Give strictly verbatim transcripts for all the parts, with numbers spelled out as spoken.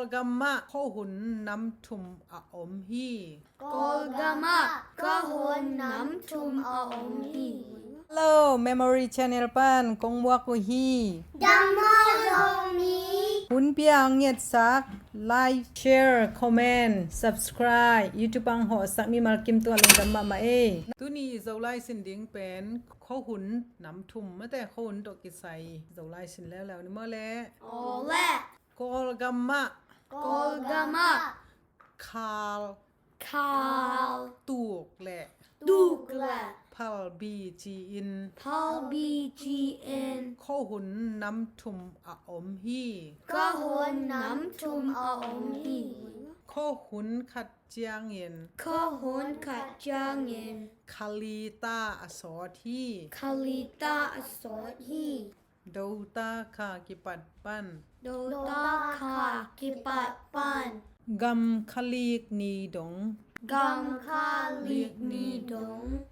Kawlgam ah khuahun nam thum a om hi. Kawlgam ah khuahun nam thum a om hi. Hello, Memory Channel pan kong muak uh hi. Dam maw Zomi? Hun pia ang ngetsak, like, share, comment, subscribe, YouTube ang hawhsak mimal kim tua lungdam mahmah ei. Tuni Zolai sin ding pen khuahun nam thum mate, khuahun tawh kisai Zolai sin leuleu ni maw le? Aw le. Kawlgam ah. Kawlgam ah. Khal. Khal. Tuk le. Tuk le. Phalbi ci-in. Phalbi ci-in. Khuahun nam thum a om hi. Khuahun nam thum a om hi. Khuahun khat ciangin. Khuahun khat ciangin. Khalita a sawt hi. Khalita a sawt hi. Dota kha kipat pan. Dota kha kipat pan. Gam khalik ni dong. Gam khalik ni dong.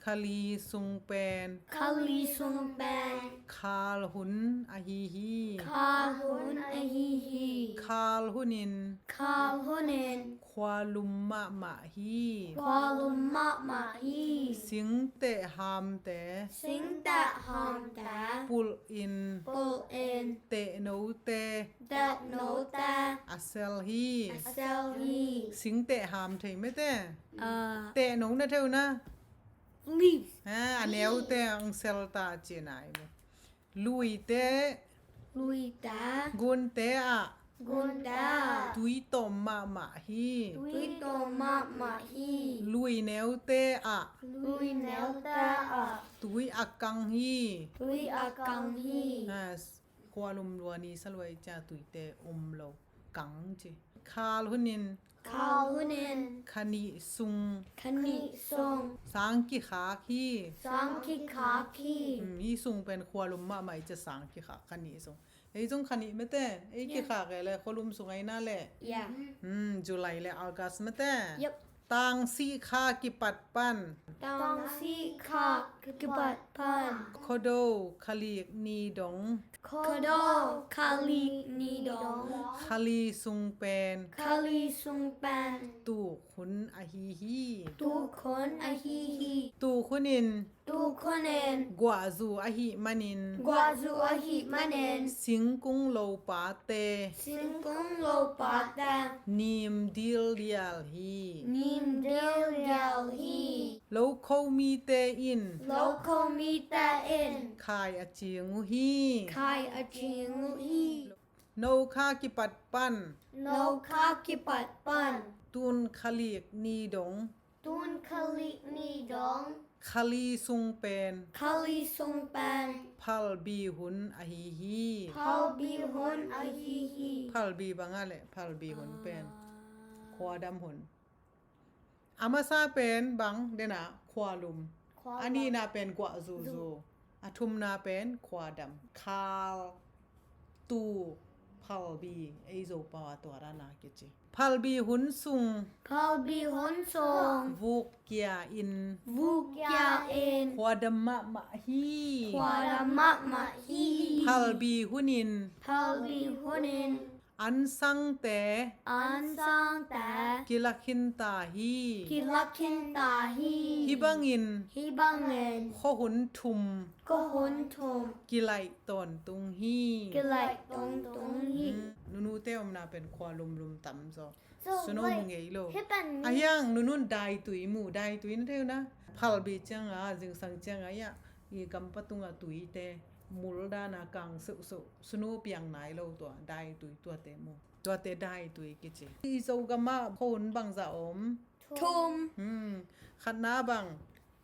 Khali sung pen. Khali sung pen. Khal hun ahi hi. Khal hun ahi hi. Khal hunin. Khal hunin. Khualum mahmah hi. Khualum mahmah hi. Singteh hamte. Singteh hamte. Pulh in. Pulh in. Tehnote. Tehnote. A sel hi. A sel hi. Singteh ham thei mete. Ah. Tehno na theu na. Leaves. Ah, a neute ang sel ta ci nai me. Luite. Luite. Gunte ah. Gunte ah. Tui tawm mahmah hi. Tui tawm mahmah hi. Lui neute ah. Lui neute ah. Tui a kang hi. Tui a kang hi. Ah, khualum lua ni sa lua i cia tuite om lo. Kang ci. Khal hunin. Khal hunin. Khanih sung. Khanih sung. Sang kikhak hi. Sang kikhak hi. Hmm, hi sung pen khualum mahmah i cia sang kikhak khanih sung. Ei zong khanih mete. Ei kikhak e le khualum sung aina le. Yeah. Hmm, July le August mete. Yep. Tangsih kha kipat pan. Tangsih kha kipat pan. Khuado khalik ni dong. Khuado khalik ni dong. Khali sung pen. Khali sung pen. Tuk hun ahi hi. Tuk hun ahi hi. Tuk hunin. Tuk hunin. Guahzu ahih manin. Guahzu ahih manin. Singkung lopate. Singkung lopate. Nim dil dial hi. Nim dil dial hi. Lokho mite in. Lokho mite in. Khai a cing uh hi. Khai a cing uh hi. No kha kipat pan. No kha kipat pan. Tun khalik ni dong. Tun khalik ni dong. Khali sung pen. Khali sung pen. Phalbi hun ahi hi. Phalbi hun ahi hi. Phalbi banga le phalbi hun pen. Ah. Khuadam hun. A masa pen bang dena khualum. Khualum. A nihna pen guah zuzu. Zu. A thumna pen khuadam. Khal, tuk, phalbi, ei Zopau a tua dana kici. Phalbi hun sung. Phalbi hun sung. Vuk kia in. Vuk kia in. Khuadam mahmah hi. Khuadam mahmah hi. Phalbi hunin. Phalbi hunin. Ansangte. Ansangte. Kilakhin ta hi. Kilakhin ta hi. Hi bangin. Hi bangin. Khuahun thum. Khuahun thum. Kilaih tawntung hi. Kilaih tawntung hi. Hmm. Nunute omna pen khua lumlum tamzaw. So, suno mu ngei lo. Ahiang nunun daitui mu, daitui na theu na. Phalbi cianga, zingsang cianga ia, i gampa tunga tuite mul dana kang seuhseuh. Suno piang nai lo tua, daitui tuate mu. Tuate daitui kici. I Zogama khuahun bangza om. Thum. Hmm. Khatna bang.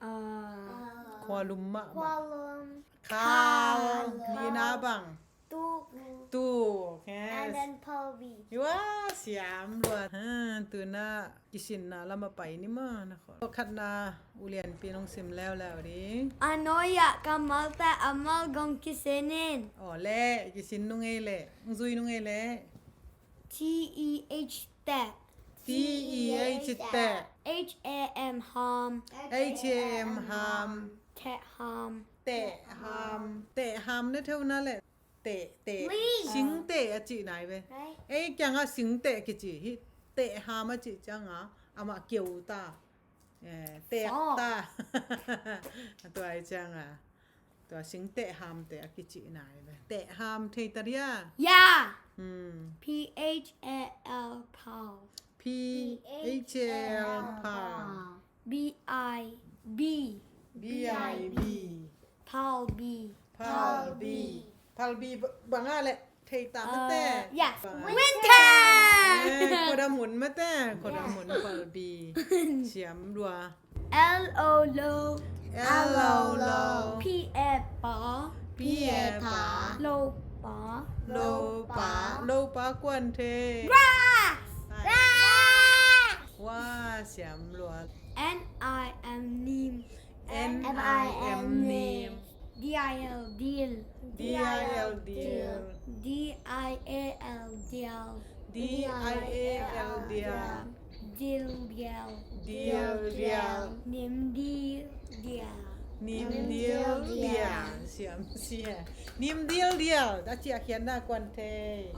Ah. Khualum mah. Khualum. Khal. Khal. Nina bang. Tuk. Tuk. Yes. And then phalbi. Yua siam luat. Ha, tuna kisinna lama pai ni ma na kho. Khatna ulianpi nong sim leuleu ding. A noia kammalte a malgong kisinin. Aw le, kisin nungei le. Nzui nungei le. T E H teh. T E H teh. H A M ham. H A M ham. Teh ham. Teh ham. Teh ham na theu na le. Teh, teh. Singteh a cih nai ve. Ei kiangah singteh kici hi. Tekham a cih ciangah amah keu ta. Teek ta. Tua hi ciangah tua singteh hamte a kici nai ve. Tekham thei ta dia? Ya. P H A L, phal. P H A L, phal. B I B. B I B. Phalbi. Phalbi. Phalbi bangah le thei ta mate. Yes. Winter. Khuadam hun mate. Khuadam hun phalbi. Siam lua. L O lo. L O lo. P A pa. P A pa. Lo pa. Lo pa. Lo pa kuan thei. Grass. Grass. Wa, siam lua. N I M, nim. N I M, nim. D I L, dil. D I L, dil. D I A L, dial. D I A L, dial. Dil dial. Dil dial. Nim dil dial. Nim dil dial. Siam sia. Nim dil dial. A ciah khian na kuan thei.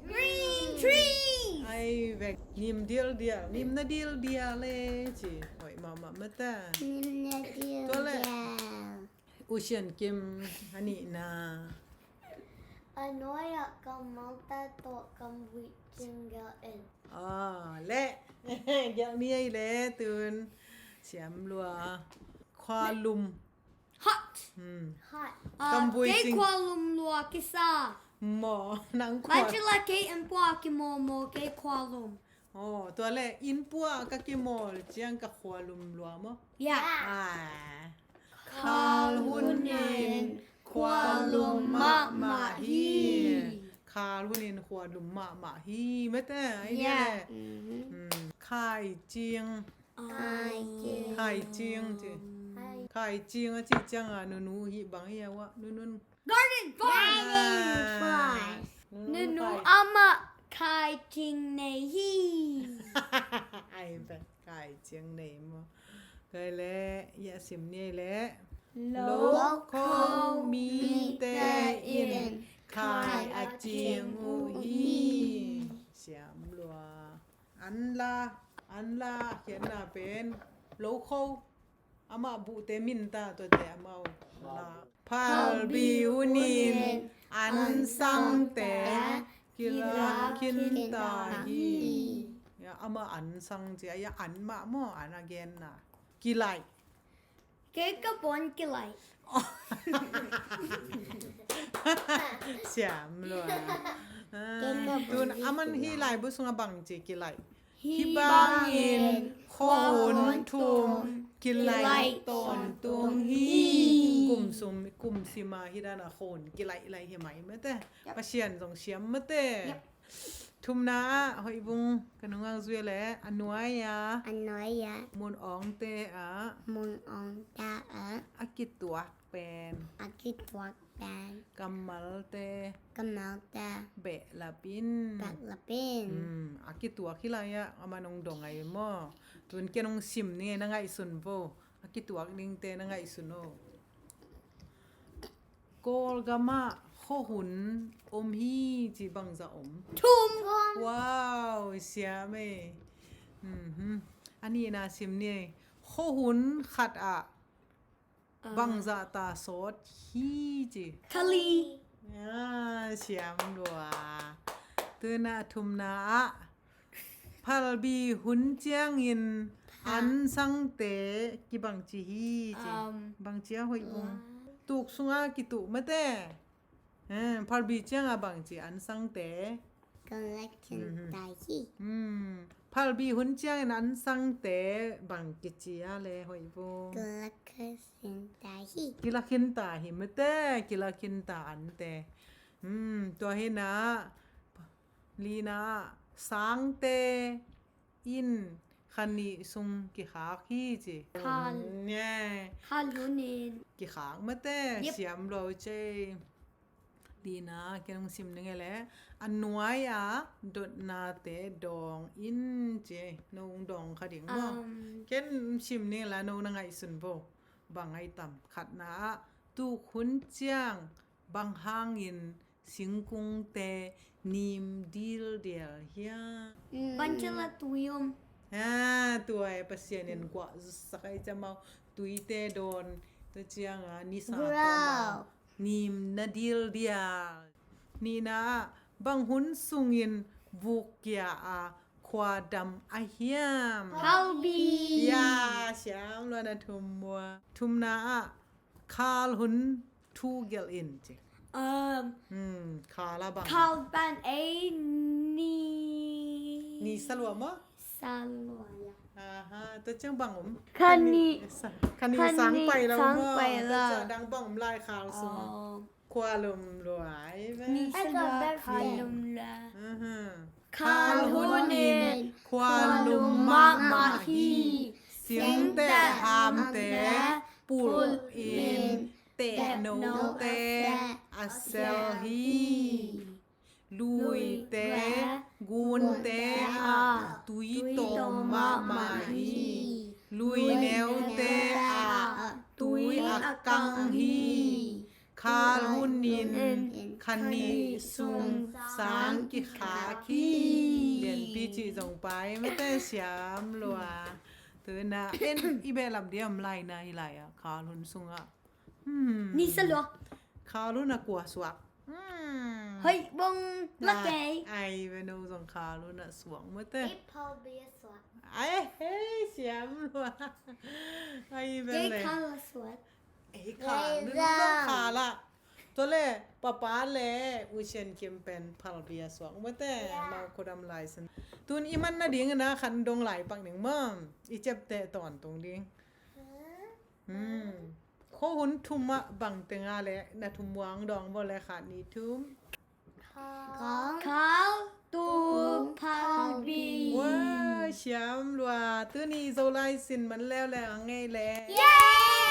Green trees. Ai vek. Nim dil dial. Nim na dil dial le ci. Hoih mahmah mata. Nim na dil dial. U Sian Kim a nihna. A nuai-ah kammalte tawh kamvuih cing gelh in. Aw, leh. Gelh ni ei leh tun. Siam lua. Khualum. Hot. Kamvuih cing. Kei khualum lua kisa. Maw, nang khual. Bangci la kei innpua kimawl maw kei khualum. Aw, tua leh innpua ka kimawl ciang ka khualum lua maw? Ya. Khal hun in khualum mahmah hi. Khal hun in khualum mahmah hi. Mete, ai dia leh. Khai cing. Khai cing ci. Khai cing a cih ciangah nunu hi bang hi a wah. Nunun. Garden force. Nunu amah khai cing nei hi. Ai pen khai cing nei maw. Kai leh, ia sim ni leh. Lokho mite in khai a cing uh hi. Siam lua. Anla, anla khiatna pen lokho. Amah buhte min ta tuate amau la. Phalbi hun in an sangte kilak khin ta hi. Amah an sang cia, ia an mah maw, an a genna. Kilaih. Kei ka puan kilaih. Siam lua. Tun aman hi laibu sungah bangci kilaih. Hih bangin khuahun thum kilaih tawntung hi. Kum sima hih dana khuahun kilaih laih hi mai mate. Pasian zong siam mate. Thumna ah hoih vung ka nungak zui leh a nuai ah. A nuai ah. Mun awngte ah. Mun awngte ah. A kituak pen. A kituak pen. Kammalte. Kammalte. Behlap in. Behlap in. A kituak hi lai ah, a man hong dong ai maw. Tun ken hong sim ni na ngaihsun vo. A kituak dingte na ngaihsun o. Kawlgam ah khuahun om hi ci bangza om. Thum. Wow, siam ei. A nihna sim ni ei. Khuahun khat ah bangzah ta sawt hi ci. Thali. Siam lua. Tuna a thumna ah phalbi hun ciangin an sangte kibangci hi ci. Bangci a hoih vung. Tuk sunga kituh mate. Phalbi cianga bangci an sangte. Kilak khin ta hi. Phalbi hun ciangin an sangte bang kici a le hoih vung. Kilak khin ta hi. Kilak khin ta hi mate, kilak khin ta ante. Tua hi na, lina sangte in khan nih sung kikhak hi ci. Khan. Khan hun in. Kikhak mate, siam lo cei. Lina, ken hong sim ning e le. A nuai a dotnate dawng in ci. No hong dawng kha ding maw? Ken sim ning e la, no na ngaihsun vo. Bang ai tam. Khatna ah tuk hun ciang Bang hangin singkungte nim dildial hiam? Bang ci-a la tui om? Ha, tua e, Pasian in guah zusak a, i cih amau tuite dawn, tua ciang a nisa tawh amau nim na dildial. Nihna ah, bang hun sungin vuk kia a khua dam a hiam? Phalbi. Ya, siam lua, na thum mua. Thumna ah, khal hun thu gelh in ci. Um, hmm, khal a bang? Khal pan ei ni. Ni sa lua maw? Sa lua, ya. Aha, tua ciang bang om? Kha nih. Sa-, kha nih sang pai lo maw? Kha nih sang pai lo. Tua ciang dang bang om lai khal sung? Um, khua lum luai ve. Ni sa lua, khal lum lua. Aha. Khal hun in khua lum mahmah hi. Singte, hamte pulh in, tehnote a sel hi. Luite, gunte ah tui tawm mahmah hi. Lui neute ah tui a kang hi. Khal hun in kha nih sung sang kikhak hi. Lianpi cih zong pai mate, siam lua. Tuna en i beh lam dia om lai na hi lai a, khal hun sungah. Hmm. Ni sa lua. Khal hun a kua suak? Hmm. Hoi bong la kei. Ai, ve, no zong khal hun a suak mate. Ei, phalbi a suak. Ai, hei, siam lua. Ai, ve le. Kei khal a suak. Ei, khal, nu zong khal a. Tua le, papa le U Sian Kim pen phalbi a suak mate. Ya. Mau khuadam lai sin. Tun i man nading na khan dong lai pak ning maw. I ciapteh tawntung ding. Hmm. Khua hun thum ah bang teng a le na thum muang dong bo le, khat, nih, thum. Khal, tung, phalbi. Wa, siam lua. Tuni Zolai sin man leuleu a ngei le. Yay!